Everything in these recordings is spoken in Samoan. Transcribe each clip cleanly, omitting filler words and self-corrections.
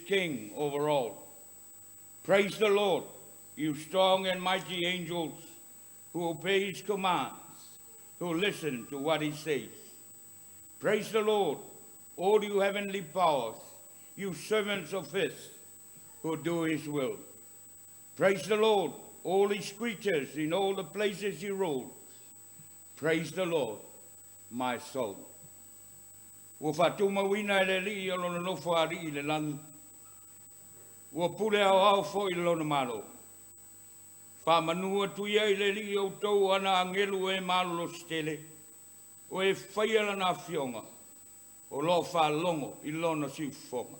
is King over all. Praise the Lord, you strong and mighty angels who obey his commands, who listen to what he says. Praise the Lord, all you heavenly powers, you servants of his who do his will. Praise the Lord, all his creatures in all the places he rules. Praise the Lord, my soul. Ua faatumauina e le Alii o lona nofo alii i le lagi. Ua pule aoao foi i lona malo. Faamanu atu ia i le Alii outou ana agelu e malolosi tele, o e faia lana afioga, o loo faalogo i lona siufofoga.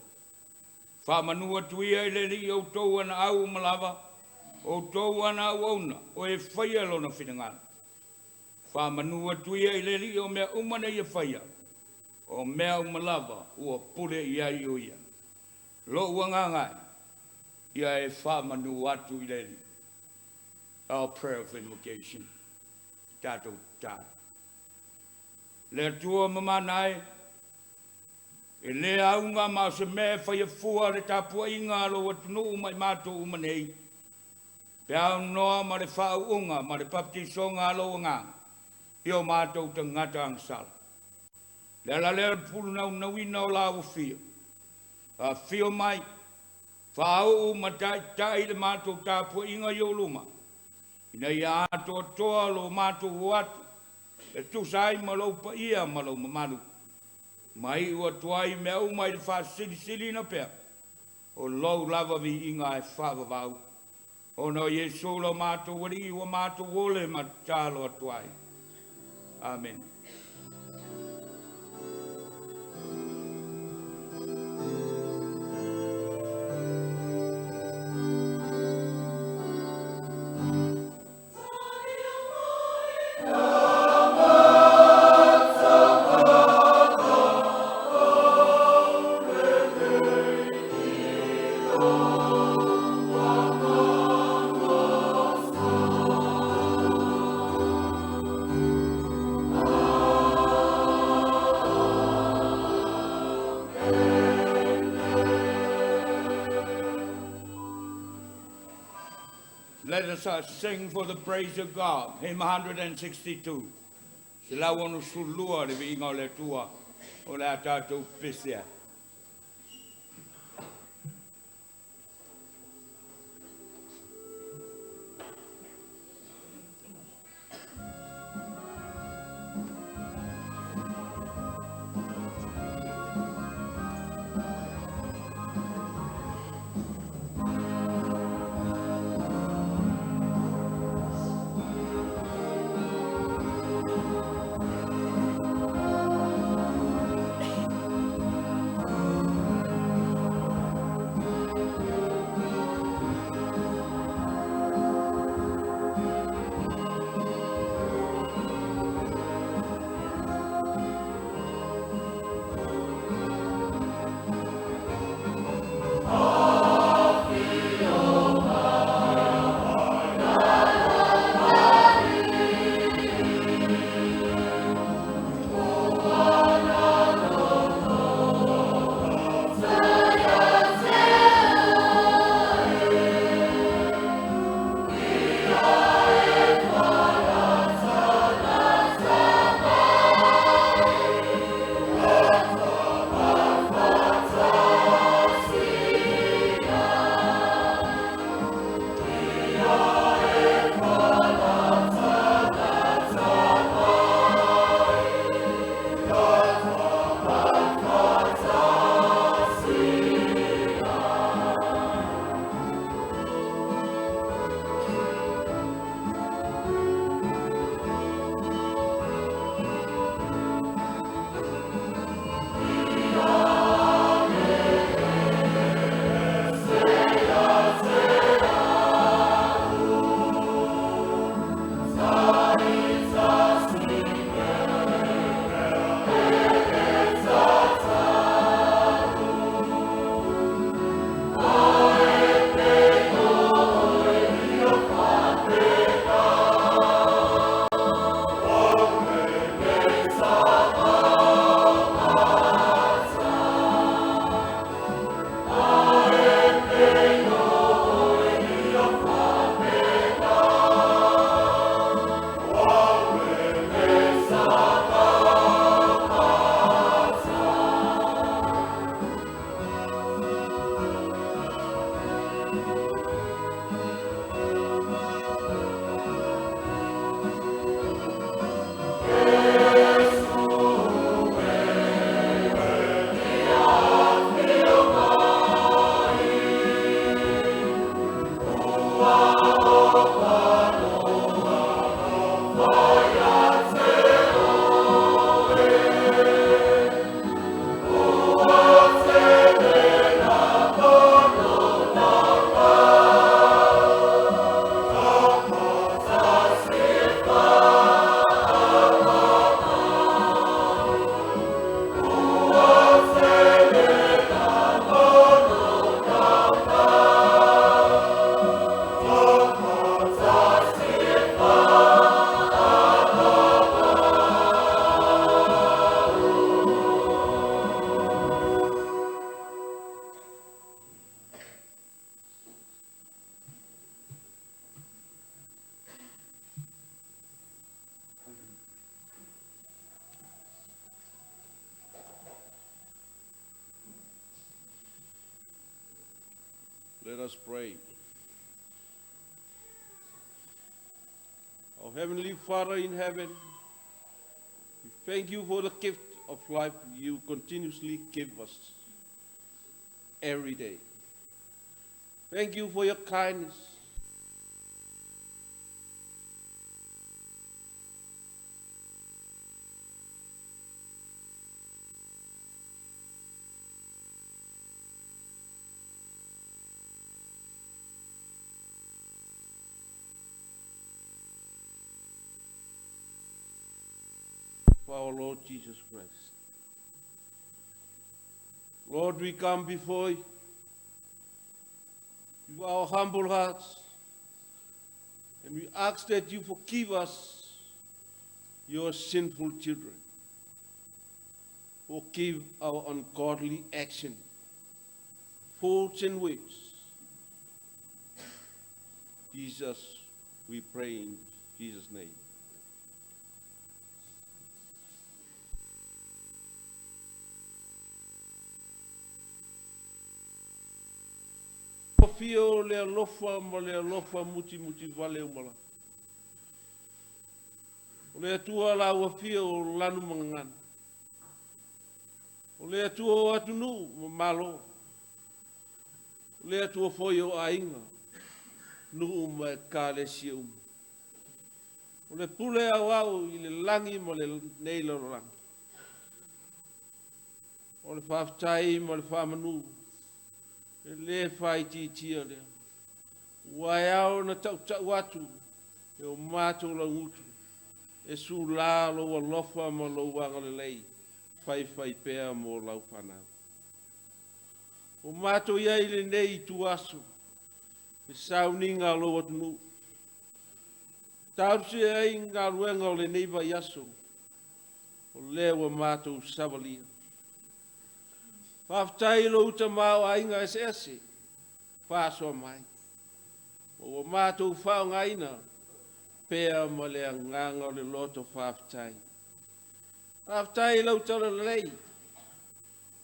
Faamanu atu ia i le Alii outou ana au uma lava, outou ana auauna, o e faia lona finagalo. Faamanu atu ia i le Alii o mea uma na ia faia, o mea uma lava ua pule i ai o ia. Lou agaga e, ia e faamanu atu i le Alii. Our prayer of invocation. Tatou tatalo. Le Atua mamana e, e le auga ma o se mea e faia fua le tapuaiga a lou atunuu ma i matou uma nei, pe aunoa ma le faauuga ma le papatisoga a lou agaga, i o matou tagata agasala. Le ala lea o le pulunaunauina o la afio. Afio mai, faauu ma taitai le matou tapuaiga i ou luma, ina ia atoatoa lo matou o atu, e tusa ai ma lou paia ma lou mamalu. Ma iu atu ai mea uma i le faasilisiliina pea, o lou lava viiga e faavavau. Ona o Iesu lo matou Alii ua matou ole ma tatalo atu ai. Amen. Let us sing for the praise of God, hymn 162. 162 le viiga o le Atua o le a tatou pese ai. Let us pray. Our Heavenly Father in heaven, we thank you for the gift of life you continuously give us every day. Thank you for your kindness. For our Lord Jesus Christ. Lord, we come before you with our humble hearts, and we ask that you forgive us, your sinful children. Forgive our ungodly action, thoughts and words. Jesus, we pray in Jesus' name. Afio le alofa ma le alofa muti muti vale umala. O le atua la ua fia o lanu mangangana. O le atua o atunu ma malo. O le atua foi o aiga, nuu ma e kalesia uma. O le pule au au i le langi ma le nei lalolagi. O le faafetai ma le faamanu, e le faitiitia lea. Ua e ao na tautau atu e o matou laugutu, e sula lou alofa ma lou agalelei, faifai pea mo lau fanau. O matou iai lenei ituaso, e sauniga lou atunuu. Tausia ai galuega o lenei vaiaso, o lea ua matou savalia. Faafetai lou uta ma o aiga eseese, faasoa mai. Ua matou faaaogaina pea ma le agaga o le loto faafetai. Faafetai lau talalelei,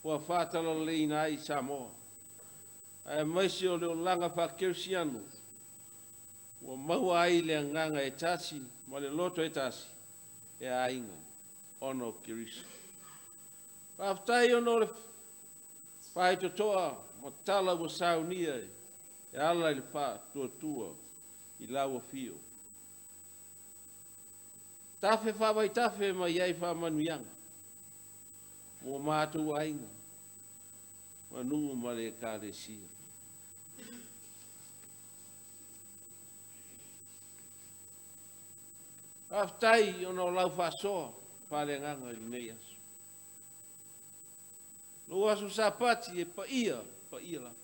ua faatalaleleina ai Samoa. Aemaise o le olaga faakerisiano, ua maua ai le agaga e tasi ma le loto e tasi, e aiga, ona o Keriso. Faafetai ona o le faitotoa ma tala ua saunia e ala i le faatuatua i lau afio. Tafe faavaitafe mai ai faamanuiaga, ua matou aiga, manu ma le ekalesia. Faafetai ona o lau faasoa faaleagaga i lenei aso. Lou aso Sapati e paia, paia lava.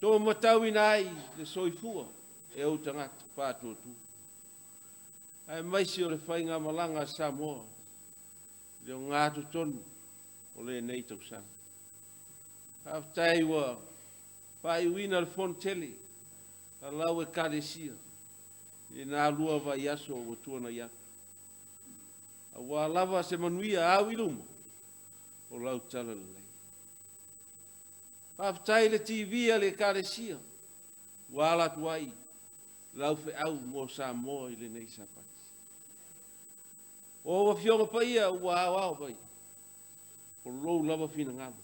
Tō matauina ai le soifua e ou tagata faatuatua. Aemaise o le faigamalaga a Samoa, le ogatotonu o lenei tausaga. Faafetai ua faaiuina le fono tele a lau ekalesia i na lua vaiaso ua tuanai atu. Aua lava se manuia au i luma o lau talalelei. Faafetai le TV a le ekalesia ua ala atu ai lau feau mo Samoa i lenei Sapati. O afioga paia ua aoao mai, o lou lava finagalo,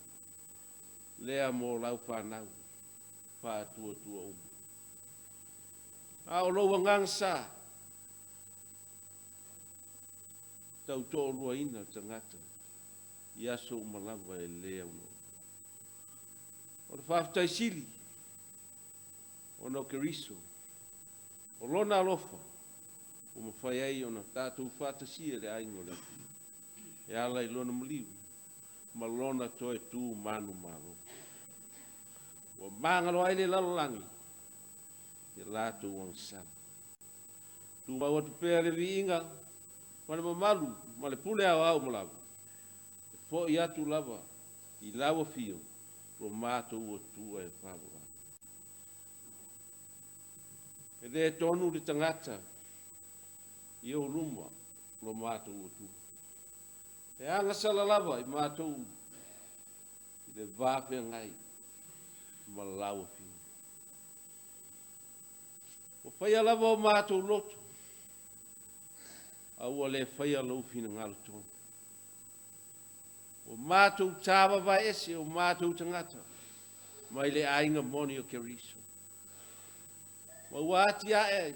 lea mo lau fanau, faatuatua uma. A o lou agaga sa, tautoaluaina tagata i aso uma lava e le aunoa. O le faafetai sili ona o Keriso, o lona alofa, ua mafai ai ona tatou faatasia le aiga o le Atua, e ala i lona maliu ma lona toe tu manumalo. Ua magalo ai le lalolagi i latou agasala. Tumau atu pea le viiga ma le mamalu ma le pule aoao ma lava, e foi atu lava i lau afio lo matou Atua e faavavau. E le tonu le tagata i ou luma lo matou Atua. E agasala lava i matou i le va feagai ma lau afio. Ua faia lava o matou loto, a ua le faia lou finagalo tonu. Ua matou tāvavae ese o matou tagata mai le aiga moni o Keriso. Ma ua atiae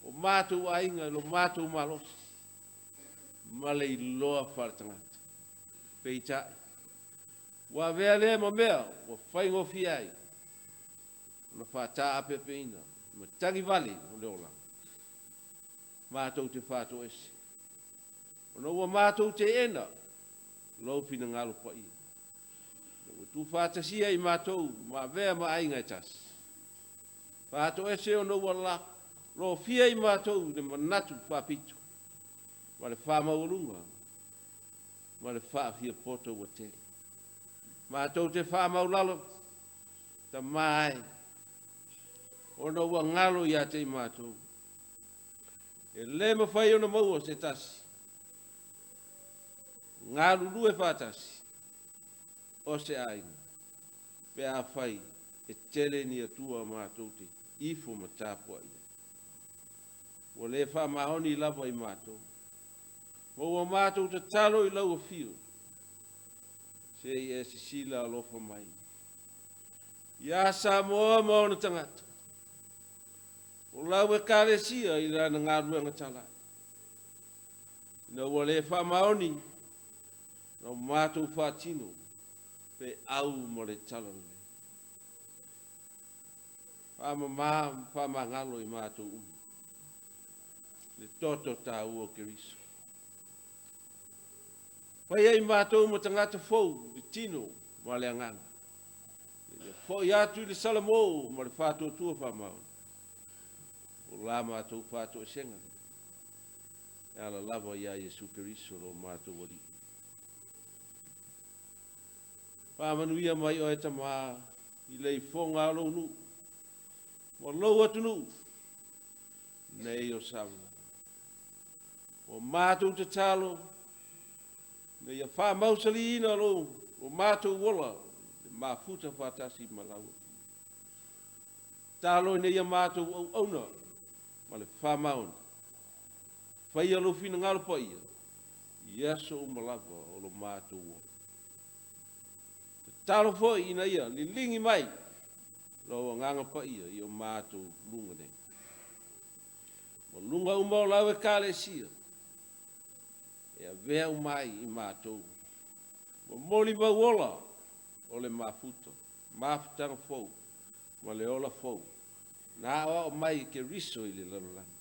o matou aiga i lo matou malosi ma le iloa faaletagata. Peitai, ua avea lea ma mea ua faigofie ai ona faataapeapeina ma tagivale o le olaga. Matou te faatoese, ona ua matou teena lou finagalo paia, ua tuufaatasia i matou ma avea ma aiga e tasi. Faatoese ona ua lofia i matou i le manatu faapito ma le faamaualuga ma le faafiapoto ua tele. Matou te faamaulalo, Tama e, ona ua galo ia te i matou. E le mafai ona maua se tasi, galulue faatasi o se aiga, pe afai e tele ni Atua matou te ifo ma tapuai ai. Ua le faamaoni lava i matou, ma ua matou tatalo i lau afio, se i e sisila alofa mai ia Samoa ma ona tagata, o lau Ekalesia i lana galuega talai, ina ua le faamaoni na o matou faatino feau ma le talalelei. Faamama ma faamagalo i matou uma, le toto taua o Keriso. Faia i matou ma tagata fou le tino ma le agaga. Ia foi atu i le salamo ma le faatuatua faamaoni, o la matou faatoesega e ala lava ia Iesu Keriso lo matou Alii. Faamanuia mai oe, Tamā, i le ifoga a lou nuu, ma lou atunuu, nei o Samoa. Ua matou tatalo, ina ia faamausaliina lo matou ola, le mafuta faatasi ma lau afio. Talo ina ia matou auauna ma le faamaoni, faia lou finagalo paia, i aso uma lava o lo matou ola. Tatalo foi ina ia liligi mai lou agaga paia i o matou luga nei. Ma luga uma o lau Ekalesia, e avea uma ai i matou. Ma molimau ola o le mafuta, mafutaga fou, ma le ola fou, na aoao mai e Keriso i le lalolagi.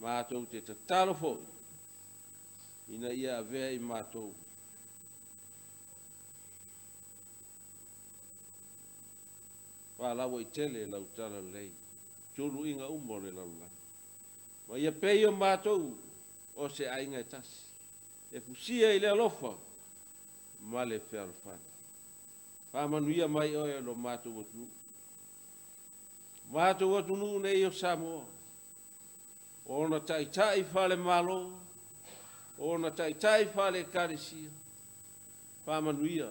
Matou te tatalo foi, ina ia avea i matou faalauaitele lau talalelei, tuluiga uma o le lalolagi. Ma ia pei o matou o se aiga e tasi, e fusia i le alofa ma le fealofani. Faamanuia mai oe lo matou atunuu. Matou atunuu nei o Samoa, ona taitai faale-Malo, ona taitai faale-Ekalesia, faamanuia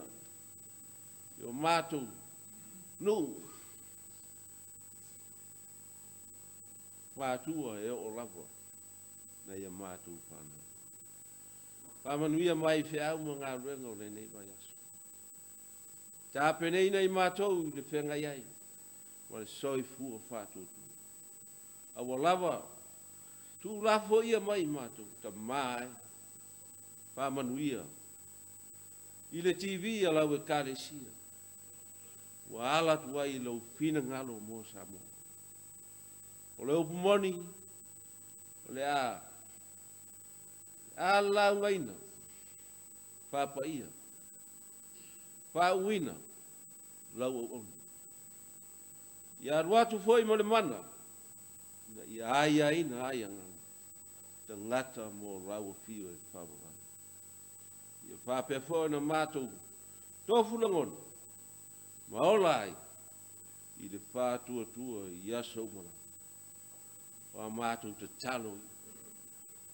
i o matou nuu matua e oo lava na ia matou whanau. Faamanuia mai feau ma galuega o lenei vaiaso. Tapeneina i matou i le feagai ai ma le soifua faatuatua. Aua lava tuulafoia mai i matou, Tamā e, faamanuia i le TV a lau Ekalesia, ua ala atu ai i lou finagalo mo Samoa. O le upu moni, o le a laugaina, faapaia, faauuina lau auauna. Ia alu atu foi ma le mana, ina ia aiaina ai agaga, tagata mo lau afio e faavavau. Ia faapea foi ona matou tofu lagona, ma ola ai i le faatuatua i aso uma lava. O a matou tatalo,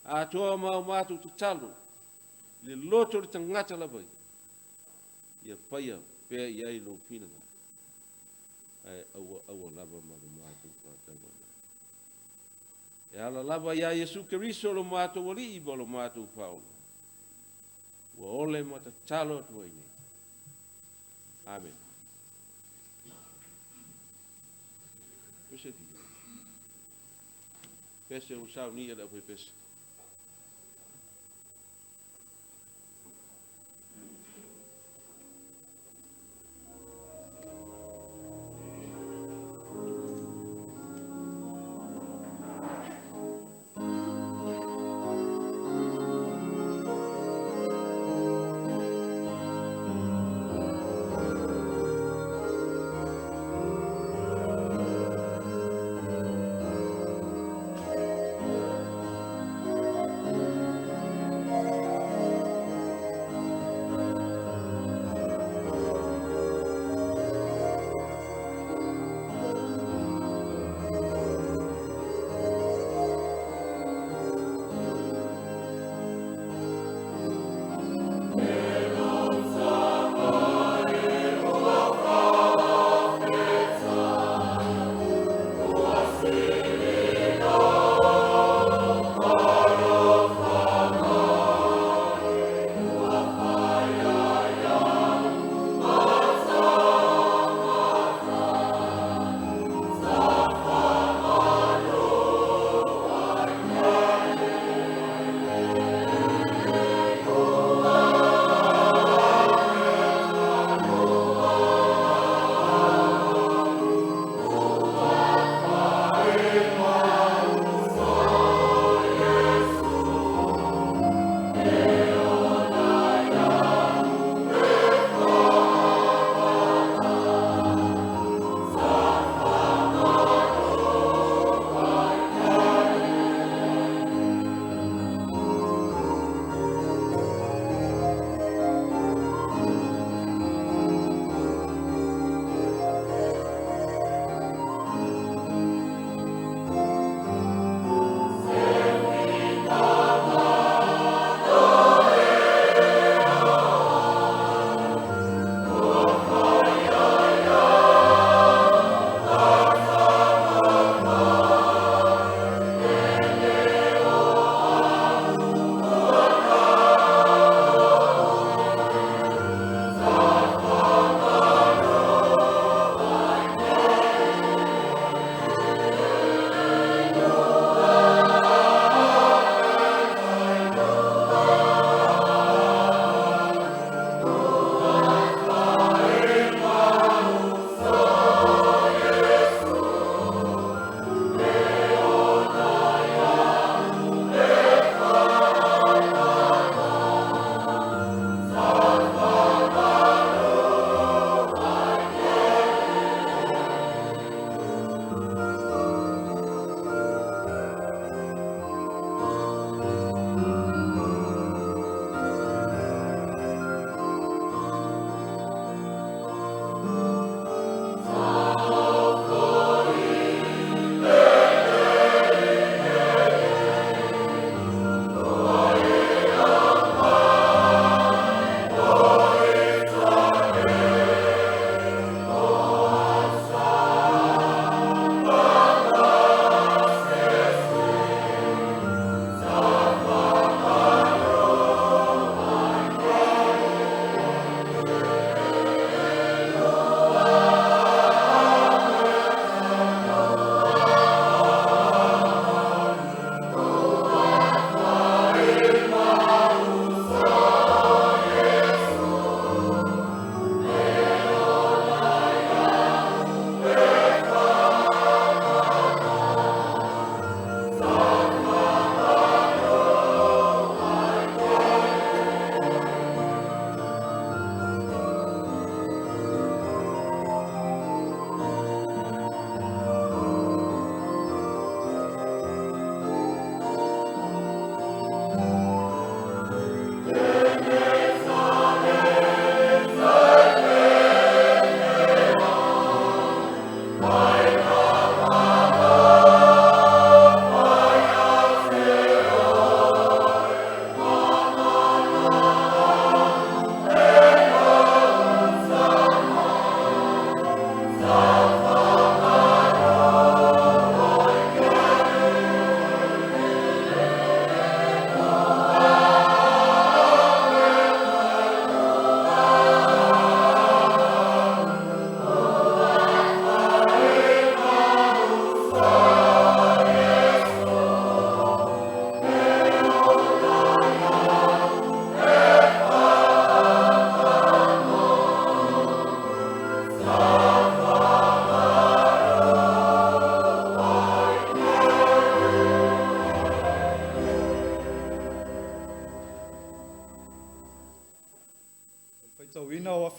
atoa ma o matou tatalo, le loto o le tagata lava ia, ia faia pea i ai lou finagalo, ae aua aua lava ma le matou faatauanau. E ala lava iā Iesu Keriso lo matou Alii ma lo matou Faaola, ua ole ma tatalo atu ai nei. Amene. Pese pese o saunia le au pese.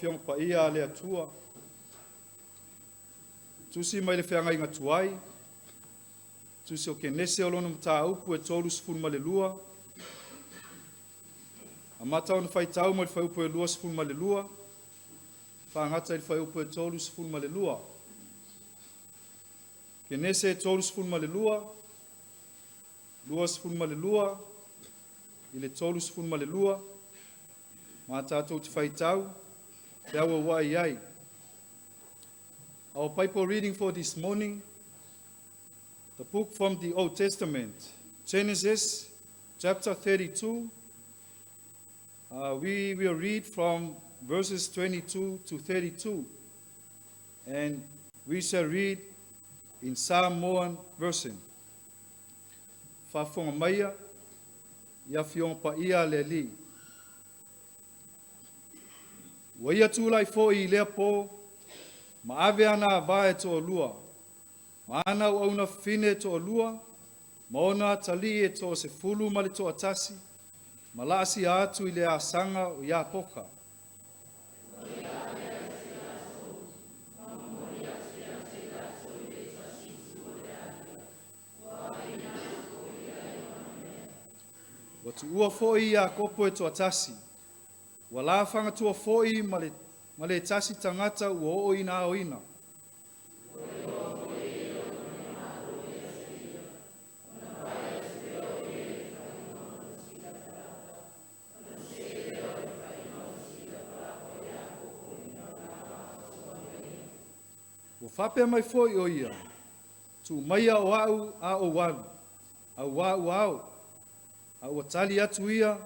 Afioga Paia a le Atua. Tusi mai le feagaiga tuai, tusi o Kenese o lona mataupu e 32, amata ona faitau mai le fuaiupu e 22, faagata i le fuaiupu e 32. Kenese 32, 22 i le 32, ma tatou te faitau, feauauai ai. Our Bible reading for this morning, the book from the Old Testament, Genesis chapter 32. We will read from verses 22 to 32, and we shall read in Samoan version. Faafofoga maia i afioga paia a le Alii. Ua ia tulai foi i lea pō, ma ave ana ava e toalua, ma ana auauna fafine e toalua, ma ona atalii e toasefulu ma le toatasi, ma laasia atu i le asaga o Iapoka. Ua tuua foi Iakopo e toatasi, ua lafagatua foi ma le tasi tagata ua oo ina aoina. Ua faapea mai foi o ia, tuu maia o a'u a ou alu, auā ua ao. A ua tali atu ia,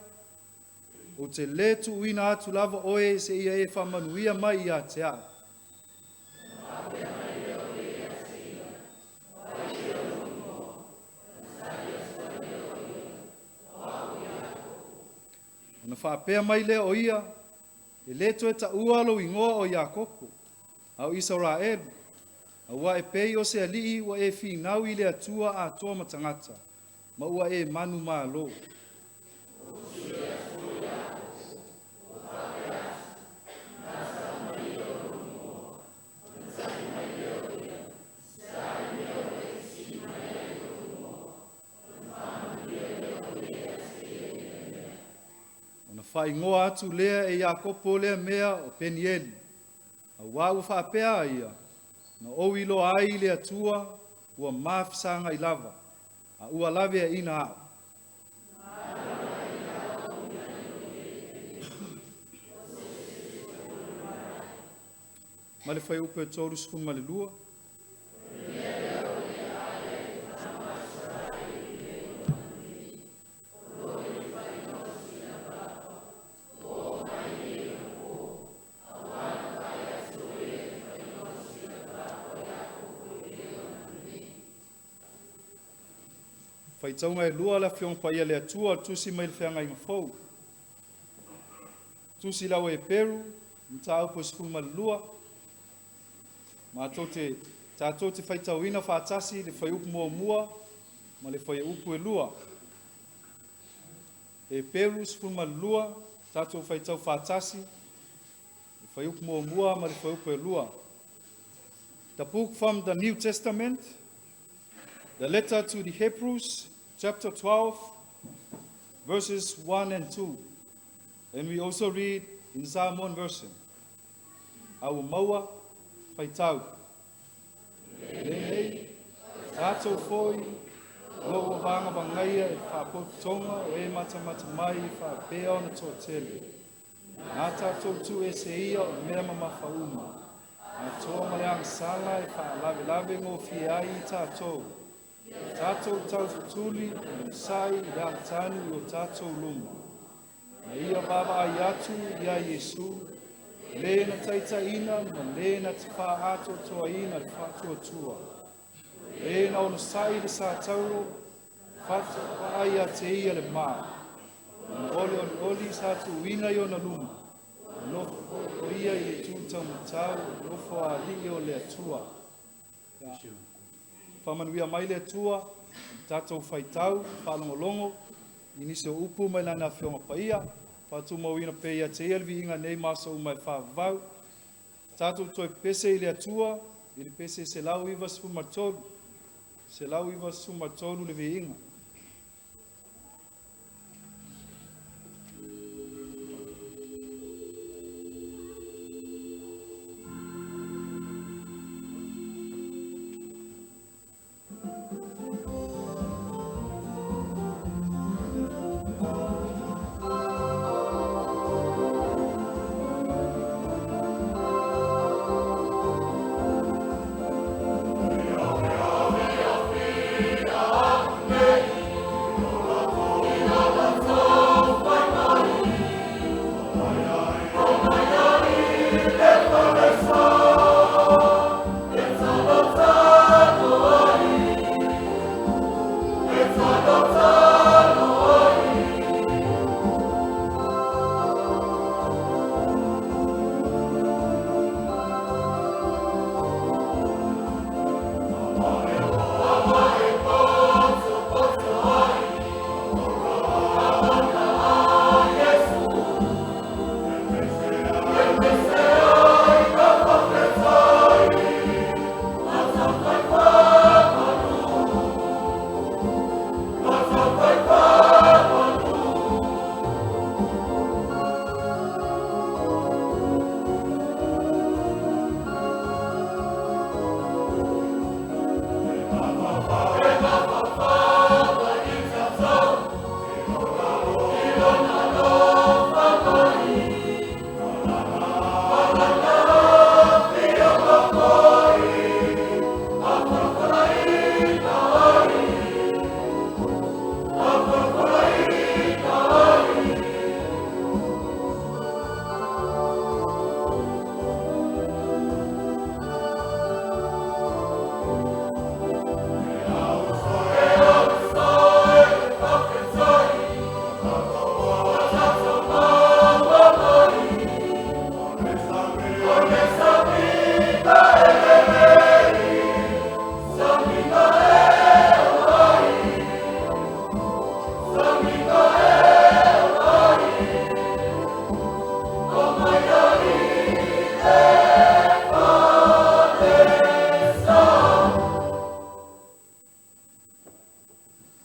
ou te lē tuuina atu lava oe seia e faamanuia mai ia te a'u. Ona faapea mai lea o ia, e lē toe taʻua lou igoa o Iakopo, a o Isaraelu, auā e pei o se alii ua e finau i le Atua atoa ma tagata, ma ua e manumalo. Ona faaigoa atu lea e Iakopo lea mea o Penieli, auā ua faapea a ia, na ou iloa ai i le Atua ua mafesagai lava, a ua laveaiina a'u. Ma le fuaiupu e 32. Faitauga e lua le Afioga Paia le Atua, tusi mai le feagaiga fou. Tusi i le au Eperu, mataupu e 12. Matou te, tatou te faitauina faatasi le fuaiupu muamua ma le fuaiupu e lua. Eperu 12, tatou faitau faatasi, le fuaiupu muamua ma le fuaiupu e lua. The book from the New Testament, the letter to the Hebrews, chapter 12, verses 1 and 2. And we also read in Samoan version. A ua maua, faitau. Lenei, tatou foi, o lo o vagavagaia e faapotopotoga o e matamata mai faapea ona toatele. Na tatou tuuese ia o mea mamafa uma. Atoa ma le agasala e faalavelave gofie ai i tatou. Tatou taufetuli ma onosai i le agatanu i o tatou luma. Na ia vaavaai atu ia Iesu, le na taitaiina ma le na te faaatoatoaina le faatuatua. Le na onosai le satauro, faatoa ia te ia le ma. Na ole olioli sa tuuina i ona luma. Nofo o ia i le itu taumatau, nofo a alii o le Atua. Faamanuia mai le Atua, tatou faitau, faalogologo, i nisi o upu mai lana afioga paia. Faatumauina pea ia te ia le viiga nei ma aso uma e faavavau. Tatou toe pepese i le Atua i le pese 193, 193 le viiga.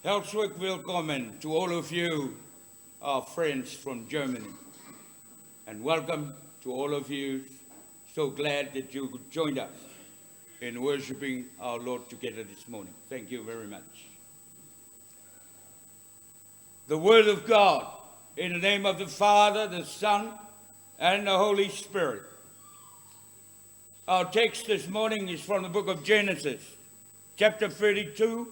Herzlich willkommen to all of you, our friends from Germany. And welcome to all of you. So glad that you could join us in worshiping our Lord together this morning. Thank you very much. The Word of God, in the name of the Father, the Son, and the Holy Spirit. Our text this morning is from the book of Genesis, chapter 32,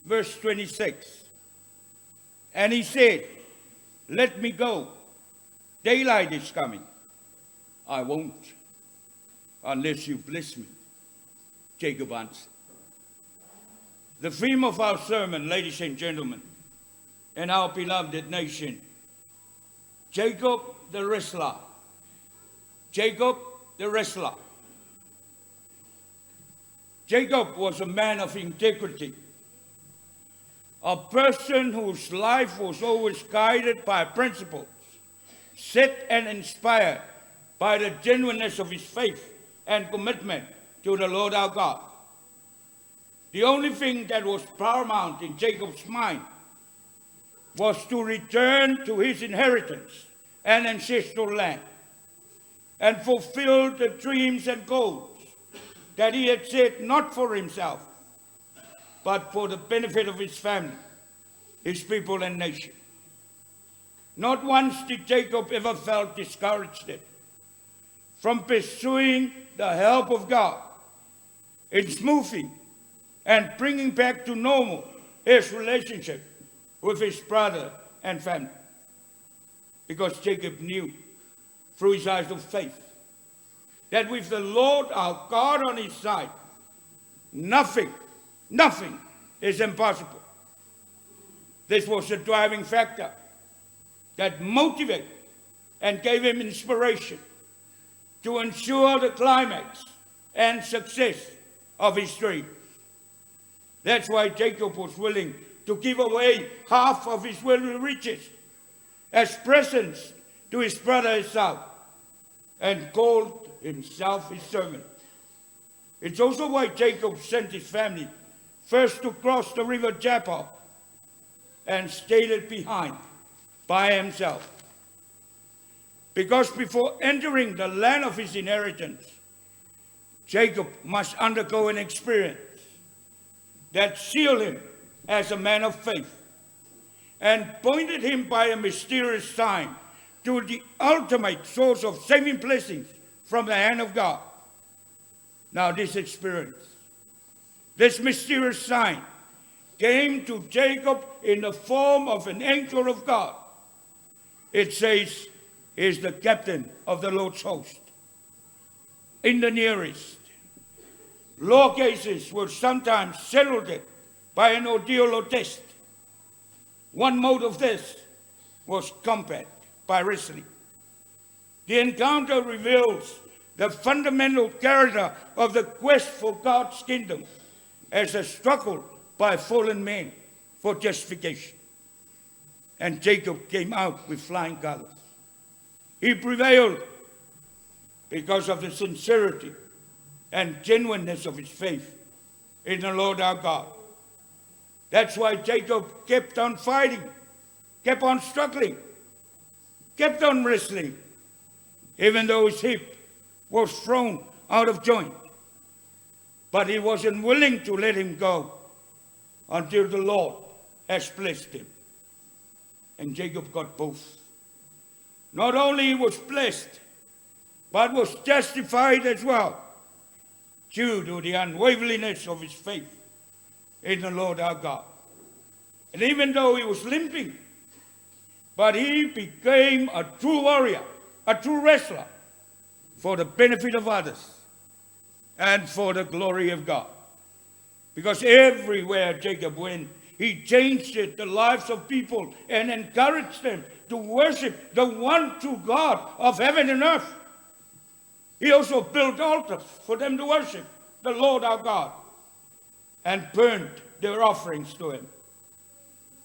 verse 26. And he said, "Let me go. Daylight is coming." "I won't unless you bless me," Jacob answered. The theme of our sermon, ladies and gentlemen, and our beloved nation, Jacob the wrestler. Jacob the wrestler. Jacob was a man of integrity, a person whose life was always guided by principles, set and inspired by the genuineness of his faith and commitment to the Lord our God. The only thing that was paramount in Jacob's mind was to return to his inheritance and ancestral land and fulfill the dreams and goals that he had set not for himself, but for the benefit of his family, his people and nation. Not once did Jacob ever felt discouraged from pursuing the help of God in smoothing and bringing back to normal his relationship with his brother and family. Because Jacob knew through his eyes of faith that with the Lord our God on his side, nothing, nothing is impossible. This was the driving factor that motivated and gave him inspiration to ensure the climax and success of his dream. That's why Jacob was willing to give away half of his worldly riches as presents to his brother Esau and called himself his servant. It's also why Jacob sent his family first to cross the river Jabbok and stayed behind by himself. Because before entering the land of his inheritance, Jacob must undergo an experience that sealed him as a man of faith and pointed him by a mysterious sign to the ultimate source of saving blessings from the hand of God. Now this experience, this mysterious sign came to Jacob in the form of an angel of God. It says, is the captain of the Lord's host. In the nearest, law cases were sometimes settled by an ordeal or test. One mode of this was combat by wrestling. The encounter reveals the fundamental character of the quest for God's kingdom as a struggle by fallen men for justification. And Jacob came out with flying colors. He prevailed because of the sincerity and genuineness of his faith in the Lord our God. That's why Jacob kept on fighting, kept on struggling, kept on wrestling, even though his hip was thrown out of joint. But he wasn't willing to let him go until the Lord has blessed him. And Jacob got both. Not only he was blessed, but was justified as well, due to the unwaveringness of his faith in the Lord our God. And even though he was limping, but he became a true warrior, a true wrestler, for the benefit of others and for the glory of God. Because everywhere Jacob went, he changed it, the lives of people and encouraged them to worship the one true God of heaven and earth. He also built altars for them to worship the Lord our God and burnt their offerings to him,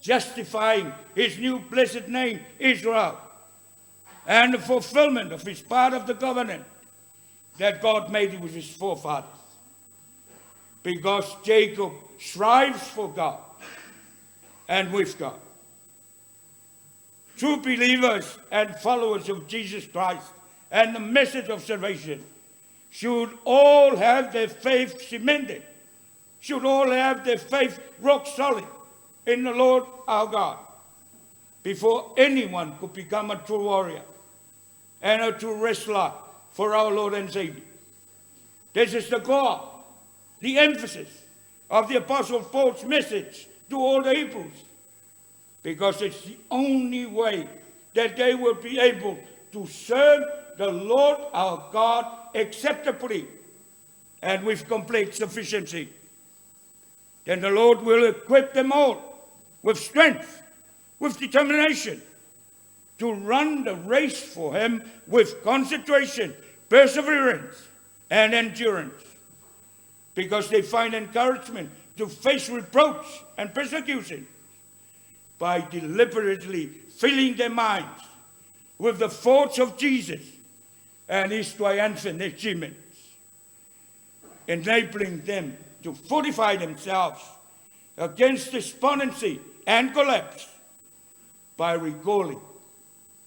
justifying his new blessed name, Israel, and the fulfillment of his part of the covenant that God made with his forefathers. Because Jacob strives for God and with God. True believers and followers of Jesus Christ and the message of salvation should all have their faith cemented, should all have their faith rock solid in the Lord our God before anyone could become a true warrior and a true wrestler for our Lord and Savior. This is the core, the emphasis of the Apostle Paul's message to all the Hebrews, because it's the only way that they will be able to serve the Lord our God acceptably and with complete sufficiency. Then the Lord will equip them all with strength, with determination to run the race for him with concentration, perseverance, and endurance, because they find encouragement to face reproach and persecution by deliberately filling their minds with the thoughts of Jesus and his triumphant achievements, enabling them to fortify themselves against despondency and collapse by recalling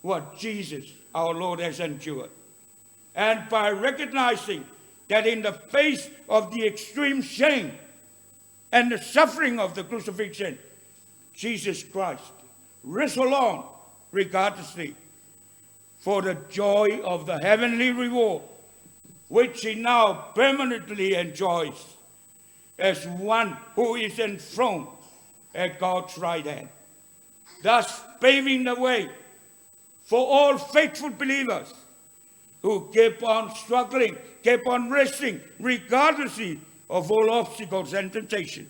what Jesus our Lord has endured, and by recognizing that in the face of the extreme shame and the suffering of the crucifixion, Jesus Christ wrestled on regardlessly for the joy of the heavenly reward, which he now permanently enjoys as one who is enthroned at God's right hand, thus paving the way for all faithful believers who keep on struggling, keep on wrestling, regardless of all obstacles and temptations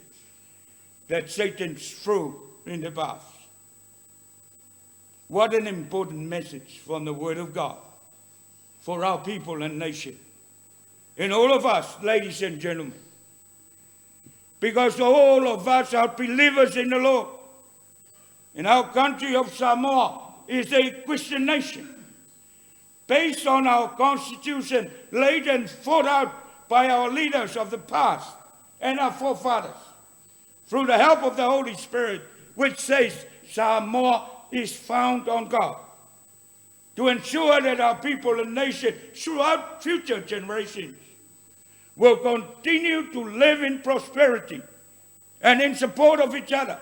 that Satan threw in the path. What an important message from the Word of God for our people and nation. And all of us, ladies and gentlemen, because all of us are believers in the Lord. In our country of Samoa is a Christian nation. based on our constitution laid and fought out by our leaders of the past and our forefathers, through the help of the Holy Spirit, which says Samoa is found on God, to ensure that our people and nation throughout future generations will continue to live in prosperity and in support of each other,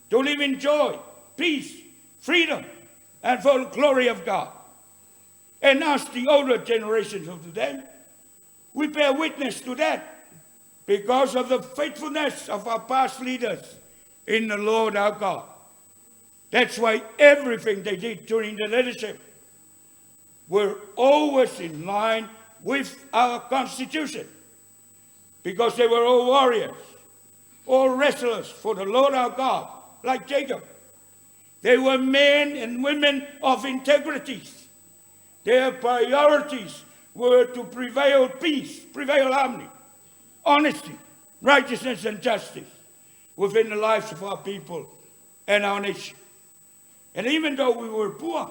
to live in joy, peace, freedom, and for the glory of God. And us, the older generations of today, we bear witness to that because of the faithfulness of our past leaders in the Lord our God. That's why everything they did during the leadership were always in line with our constitution, because they were all warriors, all wrestlers for the Lord our God, like Jacob. They were men and women of integrity. Their priorities were to prevail peace, prevail harmony, honesty, righteousness and justice within the lives of our people and our nation. And even though we were poor,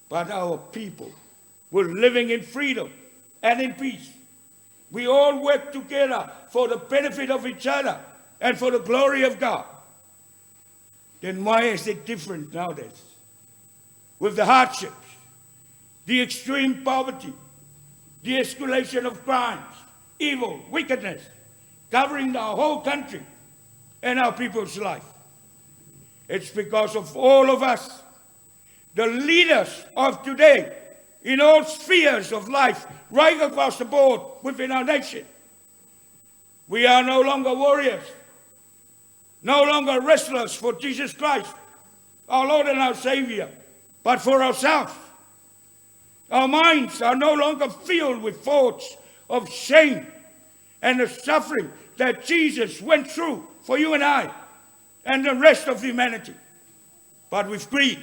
but our people were living in freedom and in peace. We all work together for the benefit of each other and for the glory of God. Then why is it different nowadays? With the hardships, the extreme poverty, the escalation of crimes, evil, wickedness, covering the whole country and our people's life. It's because of all of us, the leaders of today, in all spheres of life, right across the board within our nation. We are no longer warriors, no longer wrestlers for Jesus Christ, our Lord and our Savior, but for ourselves. Our minds are no longer filled with thoughts of shame and the suffering that Jesus went through for you and I and the rest of humanity, but with greed,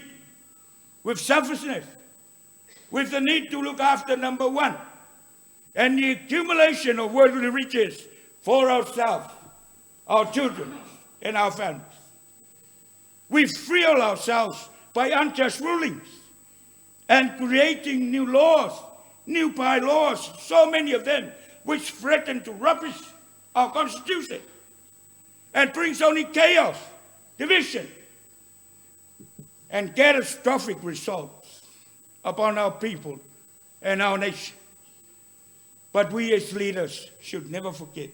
with selfishness, with the need to look after number one, and the accumulation of worldly riches for ourselves, our children, and our families. We fuel ourselves by unjust rulings and creating new laws, new bylaws, so many of them, which threaten to rubbish our constitution and brings only chaos, division, and catastrophic results upon our people and our nation. But we as leaders should never forget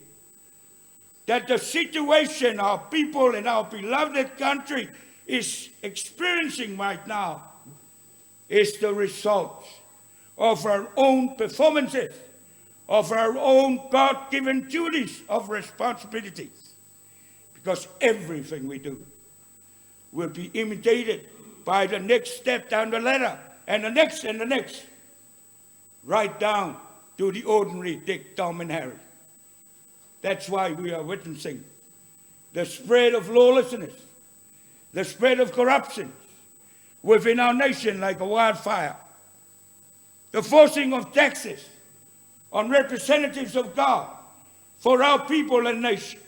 that the situation our people and our beloved country is experiencing right now is the result of our own performances, of our own God-given duties of responsibilities. Because everything we do will be imitated by the next step down the ladder, and the next and the next, right down to the ordinary Dick, Tom and Harry. That's why we are witnessing the spread of lawlessness, the spread of corruption within our nation like a wildfire, the forcing of taxes on representatives of God for our people and nation,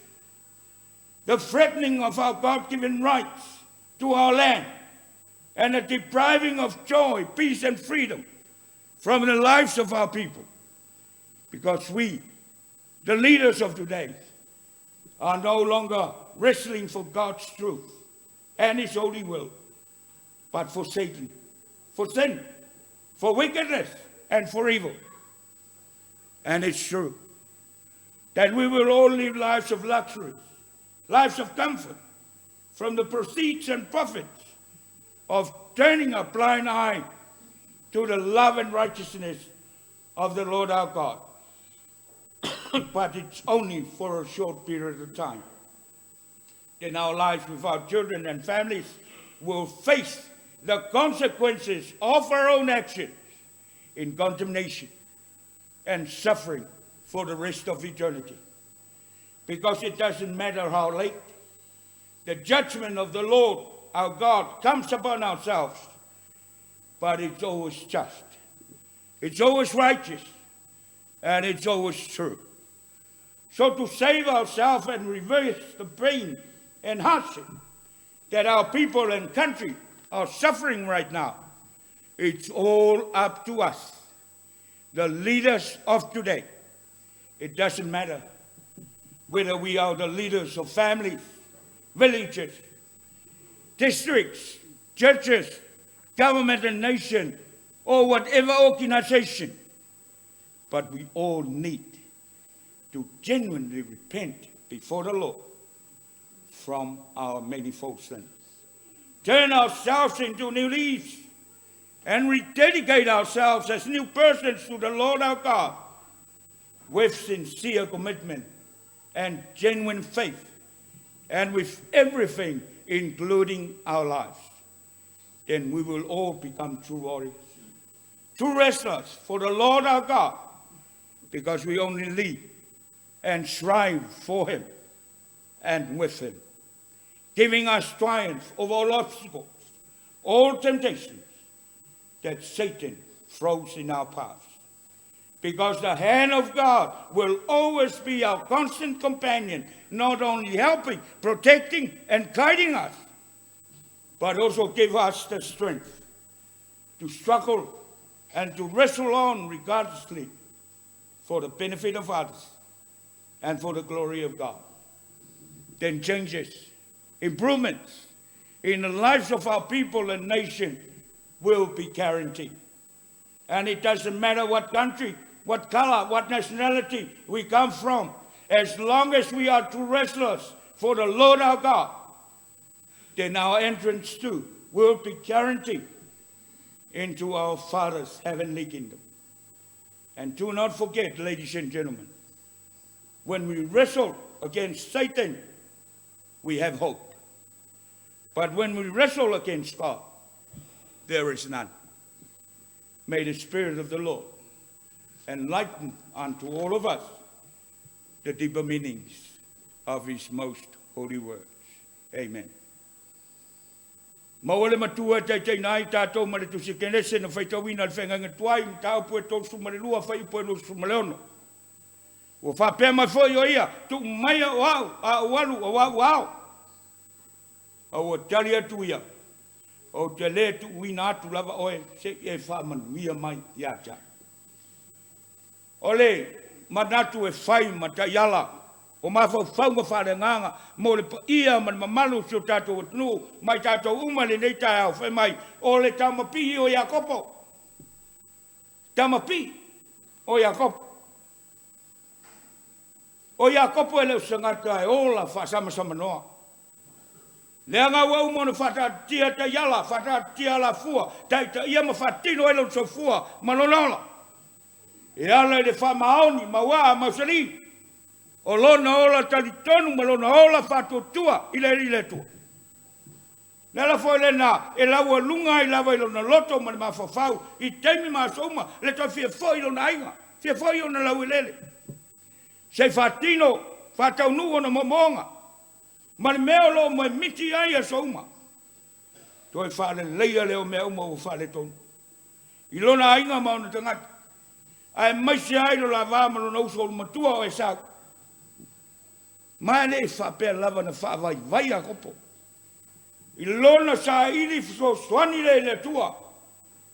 the threatening of our God-given rights to our land, and the depriving of joy, peace and freedom from the lives of our people. Because we, the leaders of today, are no longer wrestling for God's truth and His holy will, but for Satan, for sin, for wickedness, and for evil. And it's true that we will all live lives of luxury, lives of comfort, from the proceeds and profits of turning a blind eye to the love and righteousness of the Lord our God. But it's only for a short period of time. Then our lives with our children and families will face the consequences of our own actions in condemnation and suffering for the rest of eternity. Because it doesn't matter how late the judgment of the Lord our God comes upon ourselves, but it's always just, it's always righteous, and it's always true. So to save ourselves and reverse the pain and hardship that our people and country are suffering right now, It's all up to us, the leaders of today. It doesn't matter whether we are the leaders of families, villages, districts, churches, government and nation, or whatever organization. But we all need to genuinely repent before the Lord from our manifold sins. Turn ourselves into new leaves and rededicate ourselves as new persons to the Lord our God with sincere commitment and genuine faith and with everything, including our lives. Then we will all become true warriors, true wrestlers for the Lord our God, because we only live and strive for Him and with Him, giving us triumph over all obstacles, all temptations that Satan throws in our path. Because the hand of God will always be our constant companion, not only helping, protecting, and guiding us, but also give us the strength to struggle and to wrestle on regardlessly for the benefit of others and for the glory of God. Then changes, improvements in the lives of our people and nation will be guaranteed. And it doesn't matter what country, what color, what nationality we come from, as long as we are true wrestlers for the Lord our God, then our entrance too will be guaranteed into our Father's heavenly kingdom. And do not forget, ladies and gentlemen, when we wrestle against Satan, we have hope. But when we wrestle against God, there is none. May the Spirit of the Lord enlighten unto all of us the deeper meanings of His most holy words. Amen. Maua le matua e taitaiina ai tatou ma le Tusi Kenese na faitauina le feagaiga tuai, mataupu e 32, fuaiupu e 26. Ua faapea mai foi o ia, Tuu maia o au, a ou alu auā ua ao. A ua tali atu ia, Ou te lē tuuina atu lava oe se i e faamanuia mai ia te au. O le manatu e fai ma taiala o mafaufauga faaleagaga mo le paia ma le mamalu o si o tatou atunuu ma i tatou uma i lenei taeao, fai mai, o le tama pii o Iakopo, tama pii o Iakopo. O Iakopo e le o se tagata e ola faasamasamanoa. Leaga ua uma ona faataatitia taiala, faataatitia alafua, taitaia ma faatino ai lona soifua ma lona ola. E ala i le faamaoni ma uaa mausali o lona ola talitonu ma lona ola faatuatua i le Alii le Atua. Le ala foi lena e laualuga ai lava i lona loto ma le mafaufau i taimi ma aso uma le toe fia foi i lona aiga, fia foi i ona laueleele, se i faatino, faataunuu ona moomooga ma le mea o lo o moemiti ai aso uma. Toe faaleleia lea o mea uma ua faaletonu i lona aiga ma ona tagata, aemaise ai lo la va ma lona uso olomatua o Esau. Ma e le i faapea lava na faavaivai Iakopo i lona saili fesoasoani lea i le Atua